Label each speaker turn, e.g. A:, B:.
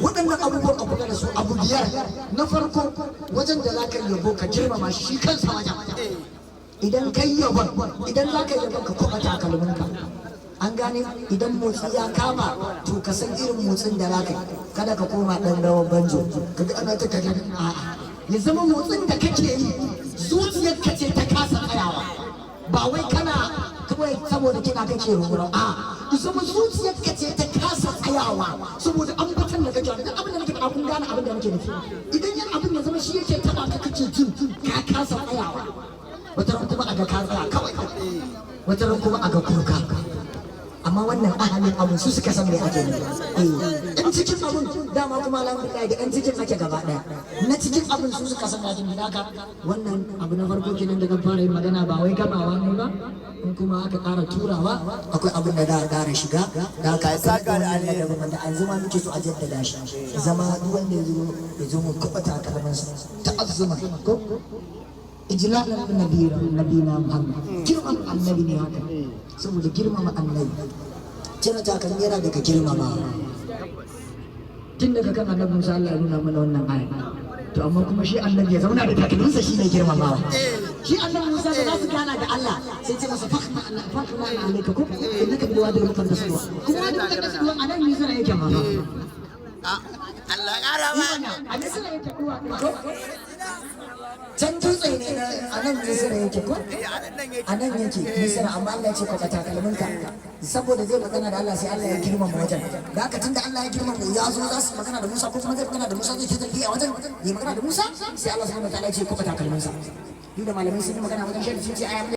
A: Waɗannan abubuwan a kula da su, abu biyar. Na farko, wajen da za ka yi yabo, ka girmama shi, shi kansa wajen. Idan kai yabon, idan za ka yi yabon, ka kwaɓa takalminka. An gane? Idan motsi ya kama, to ka san irin motsin da za ka yi. Kada ka koma ɗan rawar banjo, kaga ana ta kaga. A'a, ya zama motsin da kake yi, zuciyarka ce ta kasa tsayawa, ba wai kana kawai saboda kina kake rura. A ya zama zuciyarka ce ta kasa tsayawa saboda ambatan da kake. Duk abin da nake faɗa, kun gane abin da nake nufi. Idan yan abin ya zama shi yake taba ka, kake jin ka kasa tsayawa, wata ran kuma a ga ka tsaya kawai, wata ran kuma a ga kuka. Amma wannan ahalin abun su suka san me ake nufi. Eh, in cikin abun dama kuma, alhamdulillah, da yan cikin ake gaba daya. Na cikin abun su suka san me ake nufi. Haka wannan abu na farko kenan da zan fara yin magana, ba wai gamawa ne ba. In kuma aka ƙara turawa, akwai abin da za a ƙara shiga da aka
B: Saka da
A: wannan
B: alheri.
A: ladabin wanda an zama muke so a jaddada shi, zama duk wanda ya zo, ya zo mu kuɓata kalmansa ta'azzuma ko ijlalan nabi, nabina Muhammad. Girmama annabi ne haka, saboda girmama annabi, cire takalmi yana daga girmama. Tun daga kan annabi Musa Allah ya nuna mana wannan aya. To amma kuma shi annabi ya zauna da takalminsa shine girmamawa. Shi annabi Musa da za su gana da Allah, sai ce masa: "Fakhla alayka ko innaka bil wadi al muqaddas tuwa." Kuma wadi muqaddas tuwa anan Misra yake ma.
B: Allah ƙara ma.
A: A Misra yake tuwa ɗin ko? Can dutse ne na a nan Misra yake ko? A nan yake Misra, amma Allah ya ce kwaba takalminka saboda zai magana da Allah. Sai Allah ya girmama wajen da haka. Tunda Allah ya girmama, ya zo za su magana da Musa, ko kuma zai magana da Musa, zai ta tafiya a wajen ya magana da Musa, sai Allah subhanahu wa ta'ala ya ce kwaba takalminsa. Duk da malamai sun yi magana wajen shaidu, sun ce aya